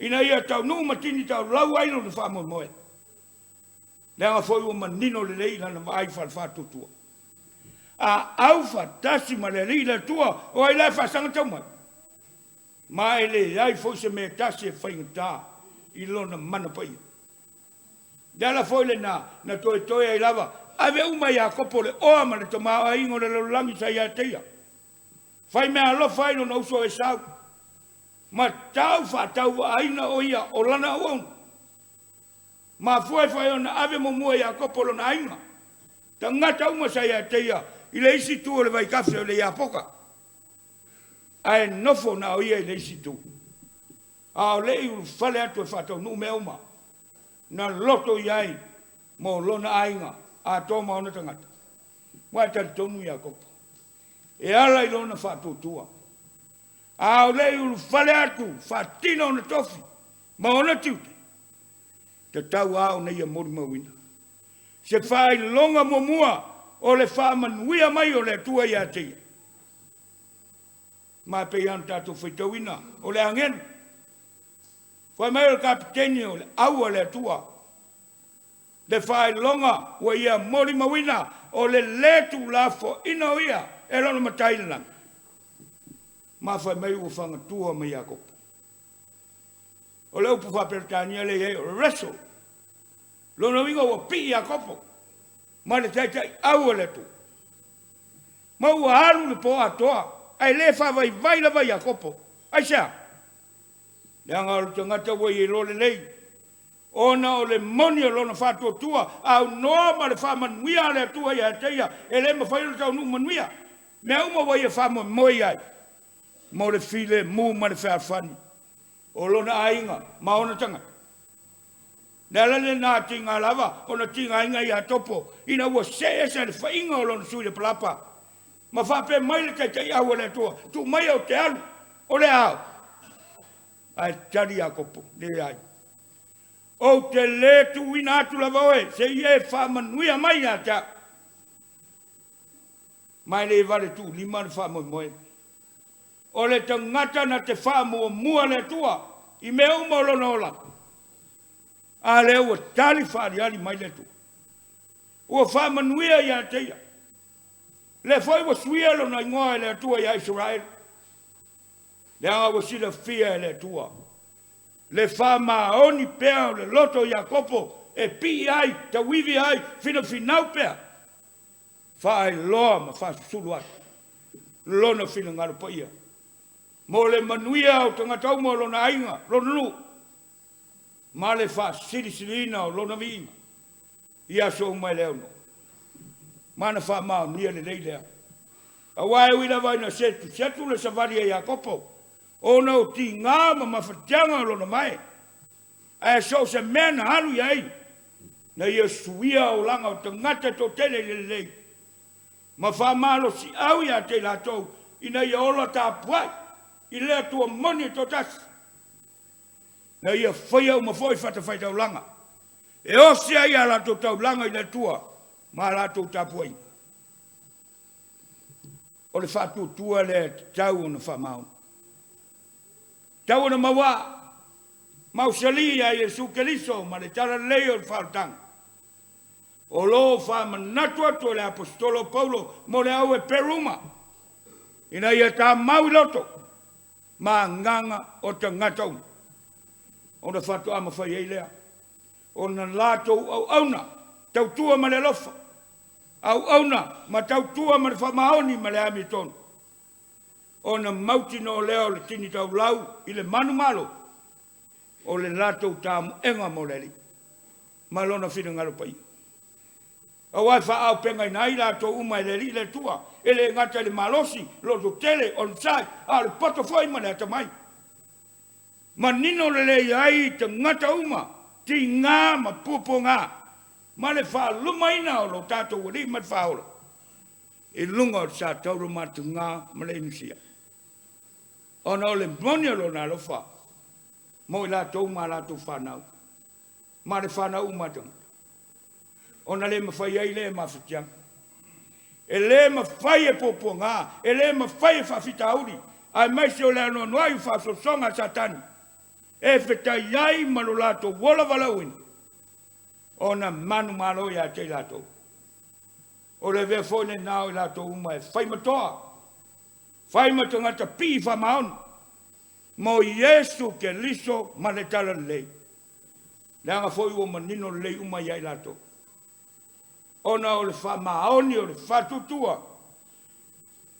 ina ia taunuu ma tini taulau ai lona faamoemoe. Leaga foi ua manino lelei i lana vaai faale-faatuatua. A aufaatasi ma le Alii le Atua, o ai la e faasaga tau mai? Ma e leai foi se mea e tasi e faigata i lona mana paia. Le ala foi lena na toetoe ai lava, ave uma e Iakopo le oa ma le tamaoaiga o le lalolagi sa ia te ia. Fai mea alofa ai lona uso o Esau, ma tau faatauvaaina o ia o lana auauna. Mafua ai foi ona ave muamua e Iakopo lona aiga, tagata uma sa ia te ia i le isi itu o le vaikafe o le Iapoka, ae nofo na o ia i le isi itu. A o le i ulufale atu e faataunuu mea uma na loto i ai mo lona aiga atoa ma ona tagata. Ua e talitonu Iakopo, e ala i lona faatuatua, a o le i ulufale atu faatino ona tofi ma ona tiute, tatau lava ona ia molimauina se faailoga muamua o le faamanuia mai o le Atua ia te ia. Ma e pei lava ona tatou faitauina, o le agelu. Fai mai o le kapiteni o le au a le Atua, le faailoga ua ia molimauina o le lē tuulafoaina o ia e lona Matai i le lagi. Ma fai mai ua fagatua ma Iakopo. O le upu faa-Peretania lea e i ai o wrestle. Lona uiga ua pii Iakopo ma le taitaiau a le Atua. Ma ua alu le po atoa, ae le faavaivai lava Iakopo. Aisea? Leaga o le tagata ua ia iloa lelei, ona o le moni o lona faatuatua aunoa ma le faamanuia a le Atua ia te ia, e le mafai ona taunuu manuia. Mea uma ua ia faamoemoe i ai mo le filemu ma le fealofani o lona aiga ma ona tagata. Le ala lena tiga lava ona tigaina ia Topo ina ua see ese le faiga o lona sui lapalapa ma faapea mai le taitaiau a le Atua, tuu maia ou te alu, o le a ao. Ae tali Iakopo, leai. Ou te le tuuina atu lava oe, se i e faamanuia mai ia te au. Ma e le vale tuulima le faamoemoe. O le tagata na te faamuamua le Atua i mea uma o lona ola, a lea ua tali faaaliali mai le Atua. Ua faamanuia ia te ia. Lea foi ua suia lona igoa e le Atua ia Isaraelu. Leaga ua silafia e le Atua le faamaoni pea o le loto o Iakopo e pii ai, tauivi ai, finafinau pea, faailoa ma faasusulu atu lona finagalo paia mo le manuia o tagata uma o lona aiga, lona nuu, ma le faasilisiliina o lona viiga i aso uma e le aunoa. Ma na faamaonia lelei lea. Aua e ui lava ina setusetu le savali a Iakopo, ona o tiga ma mafatiaga o lona vae, ae so o se mea na alu i ai, na ia suia olaga o tagata e toatele i le lelei, ma faamalosiau ia te i latou ina ia ola tapuai i le Atua moni e toatasi. Na ia faia uma foi fatafaitaulaga e osi ai a latou taulaga i le Atua ma a latou tapuaiga. O le faatuatua lea e tatau ona faamaoni. Tatau ona maua mausali ia Iesu Keriso ma le talalelei o le faaolataga. O lo o faamanatu atu e le Aposetolo o Paulo mo le au Eperu uma, ina ia tamau i loto ma agaga o tagata uma, ona faatoa mafai ai lea ona latou auauna tautua ma le alofa, auauna ma tautua ma le faamaoni ma le amiotonu, ona mautinoa lea o le tini taulau i le manumalo o le latou tamoega mo le Alii ma lona finagalo paia. Aua e faaaupegaina ai latou uma e le Alii le Atua, e le gata i le malosi, lototele, onosai, a o le poto foi ma le atamai. Manino lelei ai tagata uma, tiga ma puapuaga, ma le faalumaina o lo tatou Alii ma le Faaola i luga o le satauro mataga ma le inusia, ona o le moni o lona alofa mo i latou ma a latou fanau, ma le fanau uma a tagata. Ona le mafai ai lea mafatiaga. E le mafai e puapuaga, e le mafai e faafitauli, aemaise o le anoanoai o faasoasoaga a Satani e fetai ai ma lo latou ola valaauina, ona manumalo ia te i latou. O le avea foi lena o i latou uma e fai ma toa, fai ma tagata pii faamaoni mo Iesu Keriso ma le talalelei. Leaga foi ua manino lelei uma ia i latou, ona o le faamaoni o le faatuatua,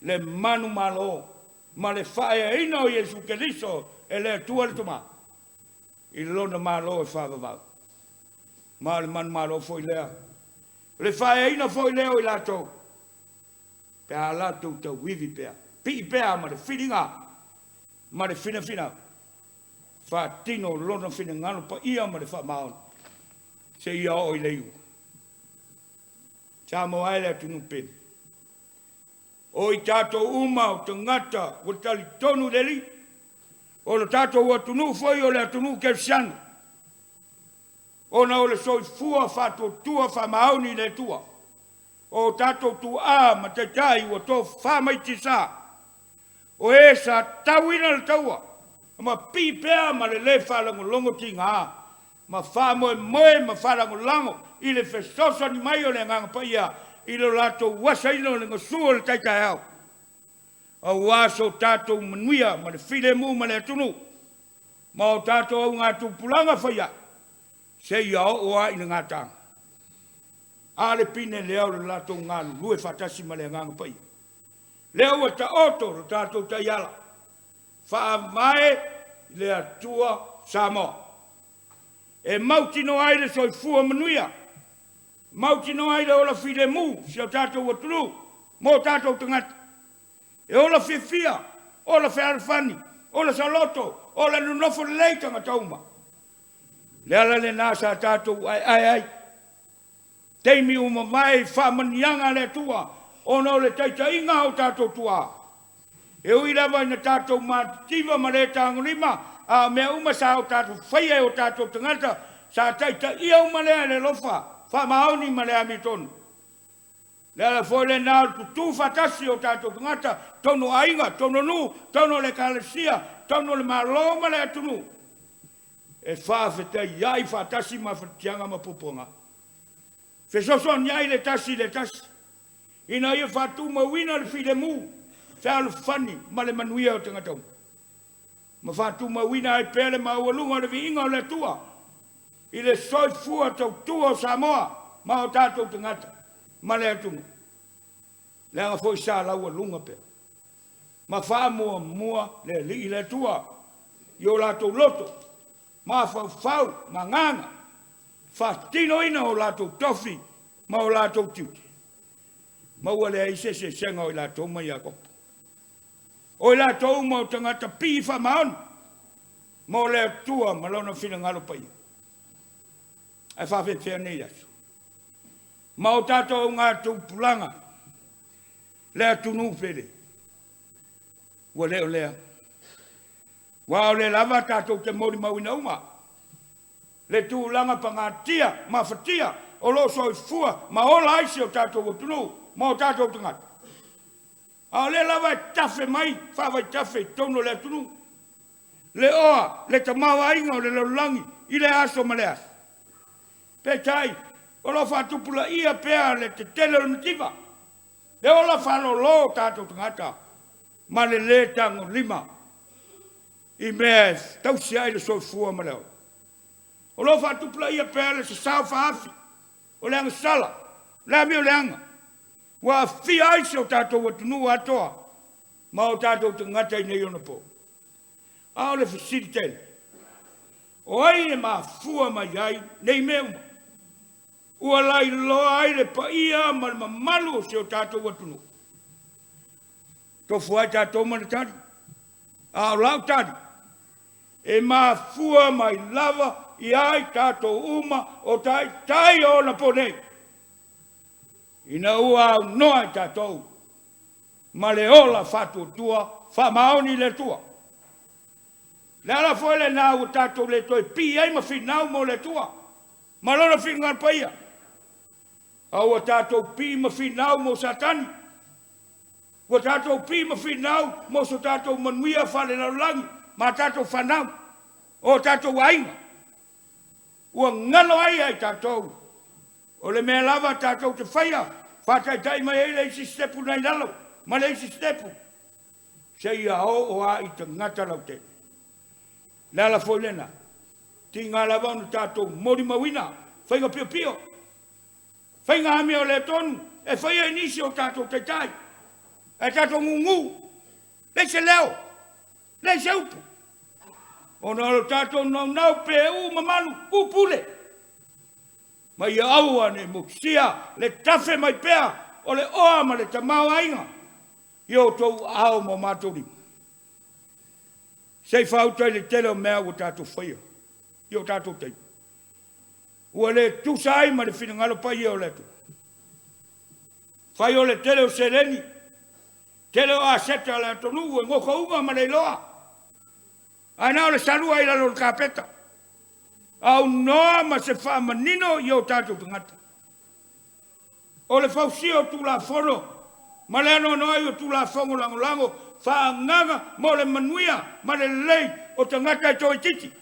le manumalo ma le faaeaina o Iesu Keriso e le Atua le Tama i lona Malo e faavavau. Ma o le manumalo foi lea, o le faaeaina foi lea o i latou, pe a latou tauivi pea, pii pea ma le filiga ma le finafinau, faatino lona finagalo paia ma le faamaoni seia oo i le iuga. Samoa e le atunuu pele, o i tatou uma o tagata ua talitonu i le Alii, o lo tatou atunuu foi o le atunuu kerisiano, ona o le soifua faatuatua faamaoni i le Atua, o tatou tuaa ma taitai ua tofafa mai tiasa, o e sa tauina le taua. Ma pii pea ma le lē faalogologo tigā ma faamoemoe ma faalagolago i le fesoasoani mai o le Agaga Paia i lo latou asaina o le gasu o le tai taeao, auā so tatou manuia ma le filemu ma le atunuu ma o tatou augatupulaga faia'i seia oo lava i le gataaga. A le pine lea o le latou galulue faatasi ma le Agaga Paia. Lea ua taoto lo tatou taiala, Faavae i le Atua Samoa, e mautinoa ai le soifua manuia, mautinoa ai le ola filemu si o tatou atunuu ma o tatou tagata, e ola fiafia, ola fealofani, ola saoloto, ola nonofo lelei tagata uma. Le ala lena sa tatou aeae ai, taimi ua mavae i faamanuiaga a le Atua ona o le taitaiga a o tatou tuaa. E ui lava ina tatou matitiva ma le tagolima, a o mea uma sa o tatou faia e o tatou tagata, sa taitaia uma lea e le alofa faamaoni ma le amiotonu. Le ala foi lena o le tutū faatasi o tatou tagata, tonu o aiga, tonu o nuu, tonu o le Ekalesia, tonu o le Malo ma le atunuu, e faafetaiai faatasi mafatiaga ma puapuaga. Fesoasoani ai le tasi i le tasi, ina ia faatumauina le filemu, fealofani ma le manuia o tagata uma, ma faatumauina ai pea le maualuga o le viiga o le Atua i le soifua tautua o Samoa ma o tatou tagata ma le atunuu, leaga foi sa laualuga pea ma faamuamua le Alii le Atua i o latou loto, mafaufau ma agaga, faatinoina o latou tofi ma o latou tiute, ma ua leai se eseesega o i latou ma Iakopo. O i latou uma o tagata pii faamaoni mo le Atua ma lona finagalo paia. Ae faafefea nei aso ma o tatou augatupulaga le atunuu pele, ua le o lea. Aua o lea lava tatou te molimauina uma le tulaga pagatia mafatia o lo o soifua ma ola ai si o tatou atunuu ma o tatou tagata. A o lea lava e tafe mai faavaitafe i totonu o le atunuu le oa, le tamaoaiga o le lalolagi i lea aso ma lea aso. Peitai, o lo o faatupulaia pea le tetele o le mativa, le ola faalolo o tatou tagata ma le lē tagolima i mea e tausi ai le soifua ma le ola. O lo o faatupulaia pea le sasao faaafi o le agasala, o le amio leaga, ua aafia ai si o tatou atunuu atoa ma o tatou tagata i nei ona po. A o le fesili tele, o ai e mafua mai ai nei mea uma? Ua lailoa ai le paia ma le mamalu o si o tatou atunuu. Tofu ai tatou ma le tali. A o lau tali, e mafua mai lava i ai tatou uma o taitai o ona po nei, ina ua aunoa i tatou ma le ola faatuatua faamaoni i le Atua. Le ala foi lena ua tatou le toe pii ai ma finau mo le Atua ma lona finagalo paia, a ua tatou pii ma finau mo Satani, ua tatou pii ma finau mo so tatou manuia faalelalolagi ma tatou fanau, o tatou aiga. Ua galo ai ia i tatou o le mea lava tatou te faia, faataitai mai ai le isi sitepu nai lalo ma le isi sitepu, seia oo lava i tagata lautele. Le ala foi lena, tiga lava ona tatou molimauina faiga piopio, faiga amio le tonu e faia e nisi o tatou taitai, ae tatou gugu, leai se leo, leai se upu, ona o lo tatou naunau pe uu mamalu, uu pule, ma ia aua ne i motusia le tafe mai pea o le oa ma le tamaoaiga i o outou aao ma o matou lima. Se i faauta i le tele o mea ua tatou faia i o tatou taimi, ua le tusa ai ma le finagalo paia o le Atua. Fai o le tele o seleni, tele o aseta a le atunuu e gokouga ma le iloa, ae na o le salua i lalo o le kapeta, aunoa ma se faamanino i o tatou tagata. O le fausia o Tulafono Ma le anoanoai o Tulafono lagolago faaagaga mo le manuia ma le lelei o tagata e toaitiiti.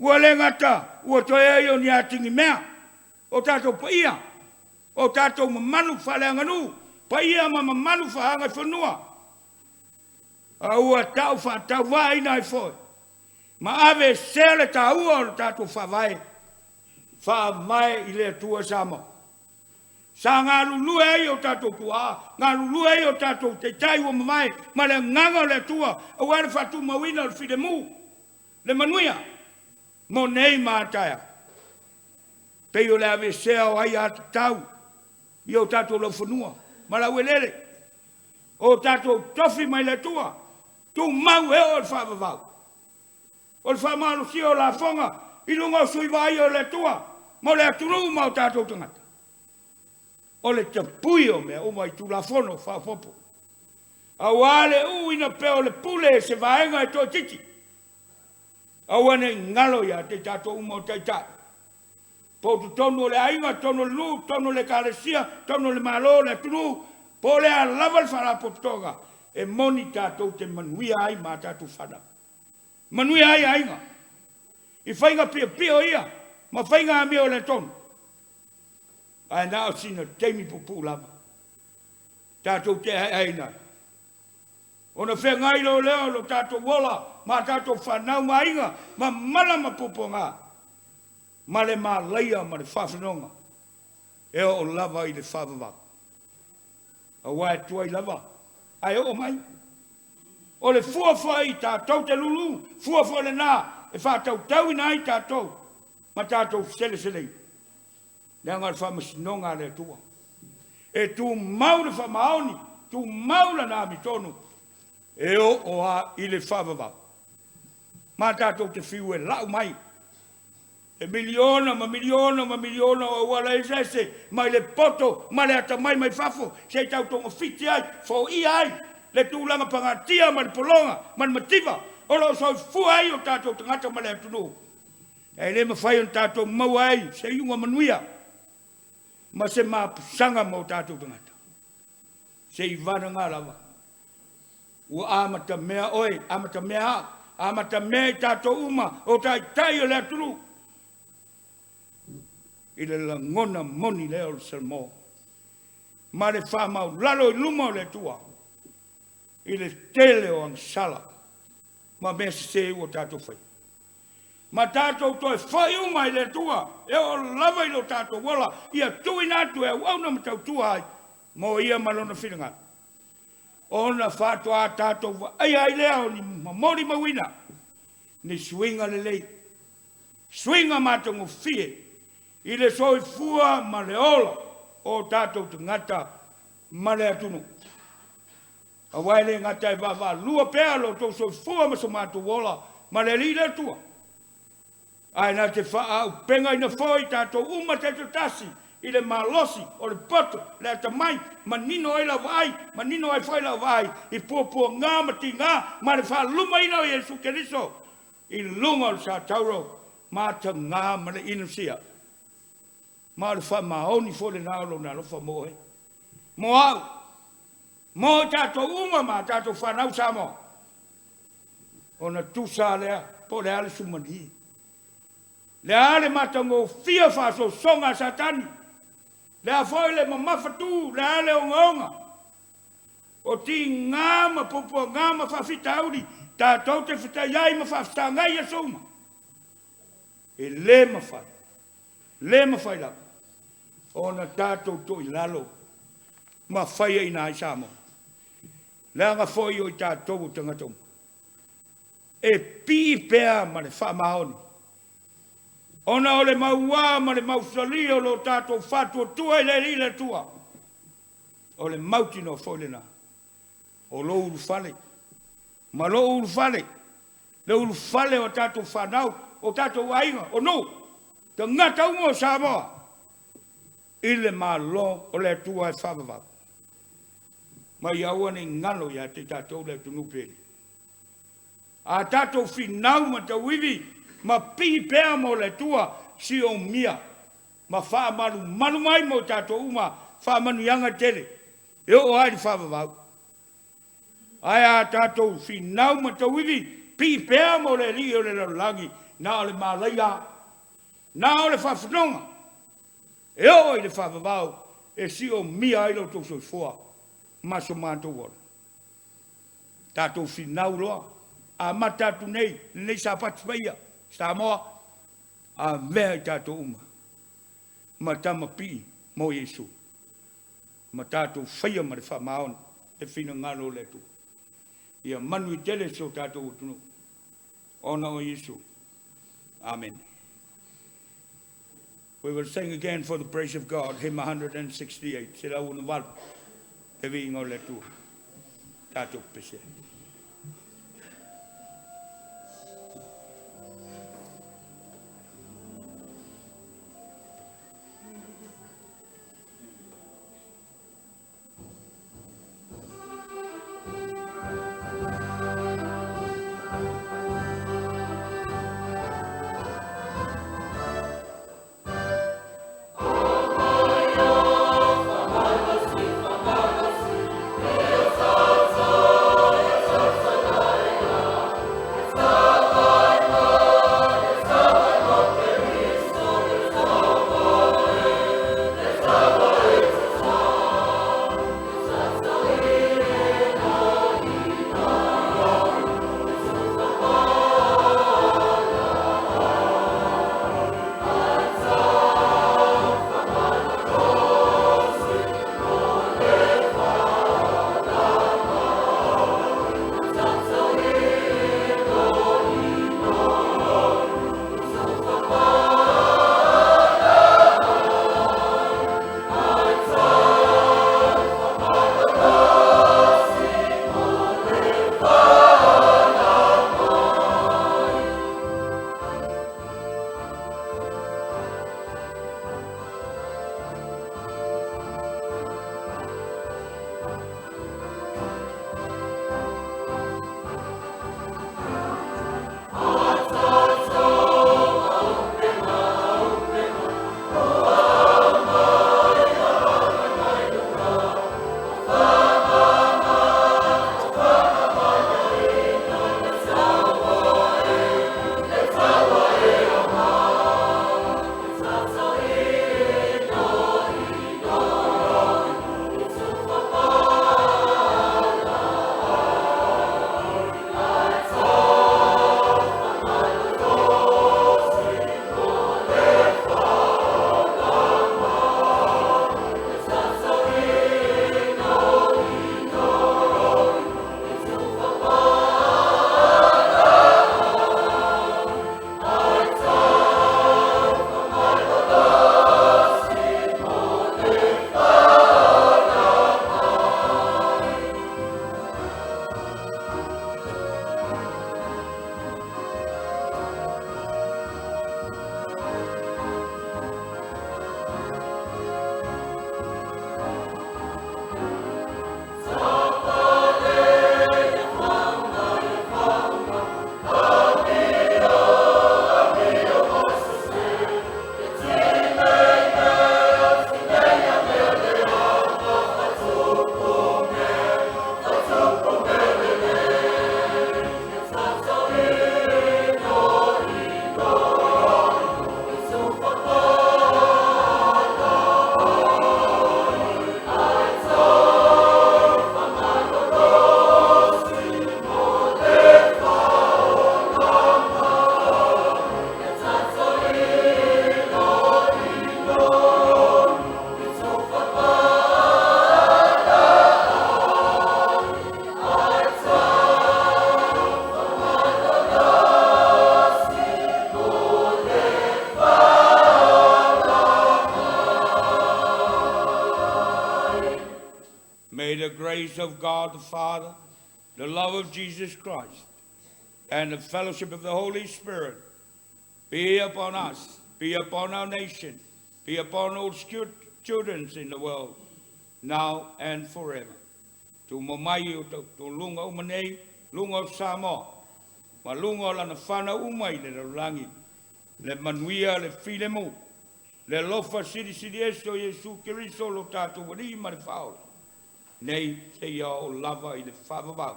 Ua le gata ua toe ai o ni atigimea o tatou paia, o tatou mamalu faaleaganuu, paia ma mamalu faagaifanua, a ua tau faatauvaaina ai foi ma aveesea le taua o le tatou Faavae, Faavae i le Atua Samoa. Sa galulue ai o tatou tuaa, galulue ai o tatou taitai ua mavae ma le agaga o le Atua aua le faatumauina o le filemu, le manuia mo nei ma a taeao. Pei o le aveesea o aiatatau i o tatou laufanua ma laueleele, o tatou tofi mai le Atua, tumau e oo i le faavavau. O le faamalosia o lafoga i luga o sui vaaia o le Atua mo le atunuu ma o tatou tagata. O le tapui o mea uma i Tulafono faaopoopo, aua le uuina pea o le pule e se vaega e toaitiiti. Aua ne i galo ia te i tatou uma o taitai, po o totonu o le aiga, totonu o le nuu, totonu o le ekalesia, totonu o le Malo, o le atunuu, po o le a lava le faalapotopotoga, e moni tatou te manuia ai ma a tatou fanau. Manuia ai aiga i faiga piopio ia ma faiga amio o le tonu. Ae na o sina taimi puupuu lava tatou te aeaeina ai. Ona feagai loa lea o lo tatou ola ma tatou fanau ma aiga ma mala ma puapuaga ma le malaia ma le faafenoga e oo lava i le faavavau. Aua e tuai lava ae oo mai. O le fua foi tatou te lulu, fua foi lena e faatautauina ai tatou ma tatou feseleseleina. Leaga o le faamasinoga a le Atua. E tumau le faamaoni, tumau lana amiotonu e oo lava i le faavavau. Ma tatou te fiu e lau mai e miliona ma miliona ma miliona o auala eseese mai le poto ma le atamai mai fafo se i tau togafiti ai, foia ai le tulaga pagatia ma le pologa ma le mativa o lo o soifua ai o tatou tagata ma le atunuu. E le mafai ona tatou maua ai se iuga manuia ma se mapusaga mo tatou tagata. Se i vanaga lava ua amatamea oe, amatamea au, amatamea i tatou uma o taitai o le atunuu i le lagona moni lea o le Salamo ma le faamaulalo i luma o le Atua i le tele o agasala ma mea sese ua tatou faia. Ma tatou toe foi uma i le Atua e oo lava i lo tatou ola ia tuuina atu e auauna ma tautua ai mo ia ma lona finagalo. Ona faatoa tatou vaaia ai lea o ni molimauina ni suiga lelei, suiga matagofie i le soifua ma le ola o tatou tagata ma le atunuu. Aua e le gata e vaavaalua pea lo outou soifua ma so matou ola ma le Alii le Atua, ae na te faaaupegaina foi tatou uma taitoatasi i le malosi o le poto, le atamai, manino ai lau vaai, manino ai foi lau vaai i puapuaga ma tiga ma le faalumaina o Iesu Keriso i luga o le satauro mataga ma le inusia. Ma o le faamaoni foi lena o lona alofa mo oe, mo au, mo i tatou uma ma tatou fanau Samoa. Ona tusa lea po o le a le sumalie, le a le matagofie faasosoga a Satani, le a foi le mamafatu, le a le ogaoga o tiga ma puapuaga ma faafitauli tatou te fetai ai ma faafesagai i aso uma. E le mafai, le mafai lava ona tatou toilalo ma faiaina ai Samoa. Leaga foi o i tatou o tagata uma e pii pea ma le faamaoni, ona o le mauā ma le mausali o lo tatou faatuatua i le Alii le Atua. O le mautinoa foi lena o lou ulufale ma lou ulufale, le ulufale o tatou fanau, o tatou aiga, o nuu, tagata uma o Samoa i le Malo o le Atua e faavavau. Ma ia aua ne i galo ia te tatou le atunuu pele. A tatou finau ma tauivi ma pii pea mo le Atua siomia ma faamalumalu mai mo tatou uma faamanuiaga tele e oo lava i le faavavau. Ae a tatou finau ma tauivi, pii pea mo le alii o le lalolagi, na o le malaia lava, na o le faafanoga e oo i le faavavau e siomia ai lo outou soifua ma so matou ola. Tatou finau loa, amata atu nei, lenei Sapati paia, Samoa, avea i tatou uma ma tamapii mo Iesu, ma tatou faia ma le faamaoni le finagalo o le Atua. Ia manu i tele si o tatou atunuu ona o Iesu. Amen. We will sing again for the praise of God, hymn 168, 168, le viiga o le Atua. Tatou pese. May the grace of God the Father, the love of Jesus Christ, and the fellowship of the Holy Spirit be upon us, be upon our nation, be upon all children in the world, now and forever. Tumau mai o luga uma nei, luga o Samoa, ma luga o lana fanau uma i le lalolagi, le manuia le filemu. Le alofa silisili ese o Iesu Keriso lo tatou Alii ma le Faaola, nei seia oo lava i le faavavau,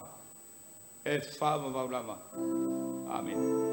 e faavavau lava. Amene.